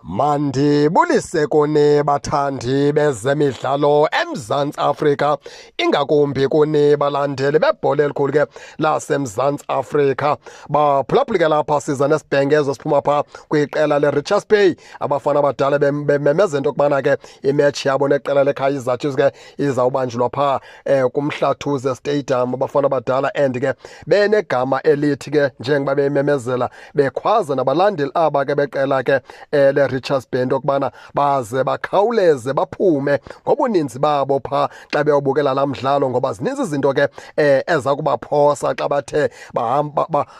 Mandibulise kuni bathandi bezemidlalo eMzantsi Afrika, ingakumbi kuni balandeli bebhola elikhulu ke laseMzantsi Afrika. Baphulaphuli ke lapha siza nesibhengezo siphuma pha kwiqela leRichards Bay. Abafana abadala bememeza into yokubana ke imatch yabo neqela leKaizer Chiefs ke izawubanjulwa pha kuMhlathuze Stadium. Abafana abadala and ke benegama elithi ke njengoba bememezela bekhwaza nabalandeli aba ke beqela ke le-Richards Bay into yokubana baze bakhawuleze baphume ngobuninzi babo pha xa beyobukela laa mdlalo, ngoba zininzi izinto ke eza kubaphosa xa bathe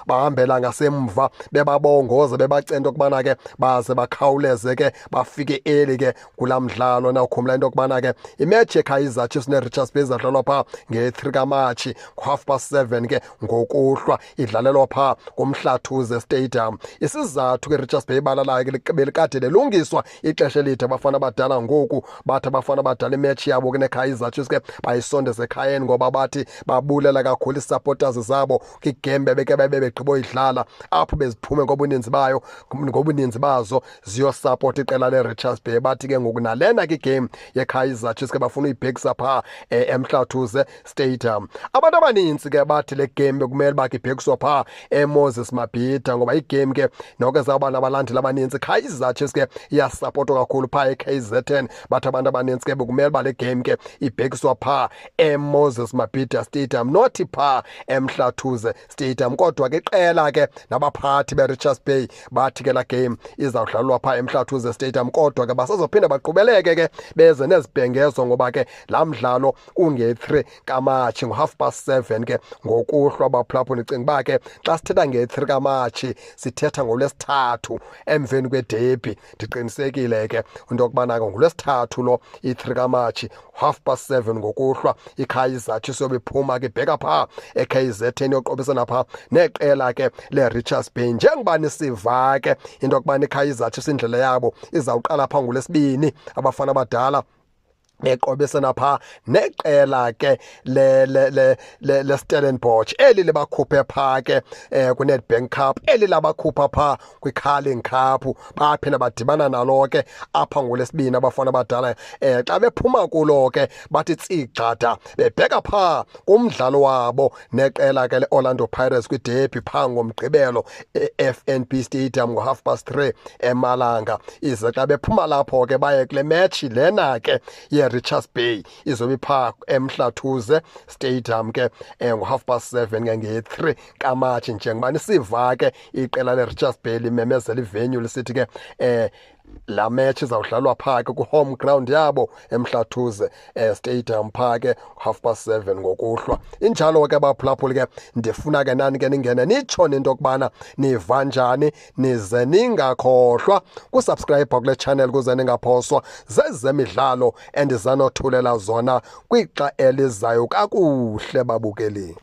bahambela ngasemva, bebabongoza bebacela into yokubana ke baze bakhawuleze ke bafike early ke kulaa mdlalo. Nawukhumbula into yokubana ke imatch yeKaizer Chiefs neRichards Bay izadlalwa phaa nge-3 kaMatshi ngo-7:30 ke ngokuhlwa, idlalelwa phaa kuMhlathuze Stadium. Isizathu ke Richards Bay ibala layo ke belikade lelungiswa ixesha elide. Abafana abadala ngoku bathi abafana abadala imatch yabo ke neKaizer Chiefs ke bayisondeze ekhayeni, ngoba bathi babulela kakhulu ii-supporters zabo kwigame bebeke bebe begqiboyidlala, apho beziphume ngobuninzi bayo, ngobuninzi bazo ziyosapota iqela leRichards Bay. Bathi ke ngoku nalena ke igame yeKaizer Chiefs ke bafuna uyibhekisa phaa eMhlathuze Stadium. Abantu abanintsi ke bathi le game bekumele uba ke ibhekiswa phaa eMoses Mabhida, ngoba igame ke noko ezawuba nabalandeli abanintsi. Kaizer Chiefs ke iyasapotwa kakhulu phaa e-KZN. Bathi abantu abanintsi ke bekumele uba le game ke ibhekiswa phaa eMoses Mabhida Stadium, not phaa eMhlathuze Stadium. Kodwa ke iqela ke nabaphathi beRichards Bay bathi ke laa game izawudlalwa phaa eMhlathuze Stadium. Kodwa ke basazophinda baqhubeleke ke beze nezibhengezo, ngoba ke laa mdlalo unge-3 kaMatshi ngo-7:30 ke ngokuhlwa. Baphulaphula, ndicinga uba ke xa sithetha nge-3 kaMatshi sithetha ngoLwesithathu emveni kwederby. Ndiqinisekile ke into yokubana ke nguLwesithathu lo i-3 kaMatshi, 7:30 ngokuhlwa, iKaizer Chiefs yobe iphuma ke ibheka phaa e-KZN yoqobisana phaa neqela ke le-Richards Bay. Njengoba nisiva ke into yokubana iKaizer Chiefs indlela yabo izawuqala phaa ngoLwesibini, abafana abadala beqobisana phaa neqela ke le Stellenbosch eli libakhuphe phaa ke ku-Nedbank Cup, eli labakhupha phaa kwi-Carling Cup. Baphinda badibana nalo ke apha ngoLwesibini abafana abadala. Xa bephuma kulo ke bathi tsigxada bebheka phaa kumdlalo wabo neqela ke le-Orlando Pirates kwiderby phaa ngoMgqibelo e-FNB Stadium ngo-3:30 emalanga. Ize xa bephuma lapho ke baye kule match lena ke ye-Richards Bay izobe phaa eMhlathuze Stadium ke ngo-7:30 ke nge-3 kaMatshi. Njengoba nisiva ke iqela le-Richards Bay limemezela ivenue lisithi ke la match izawudlalwa phaa ke ku-home ground yabo eMhlathuze Stadium phaa ke 7:30 ngokuhlwa. Injalo ke baphulaphuli ke, ndifuna ke nani ke ningene nitsho into yokubana niva njani, nize ningakhohlwa kusubscribe kule channel kuze ningaphoswa zezemidlalo endizanothulela zona kwixa elizayo. Kakuhle babukeli.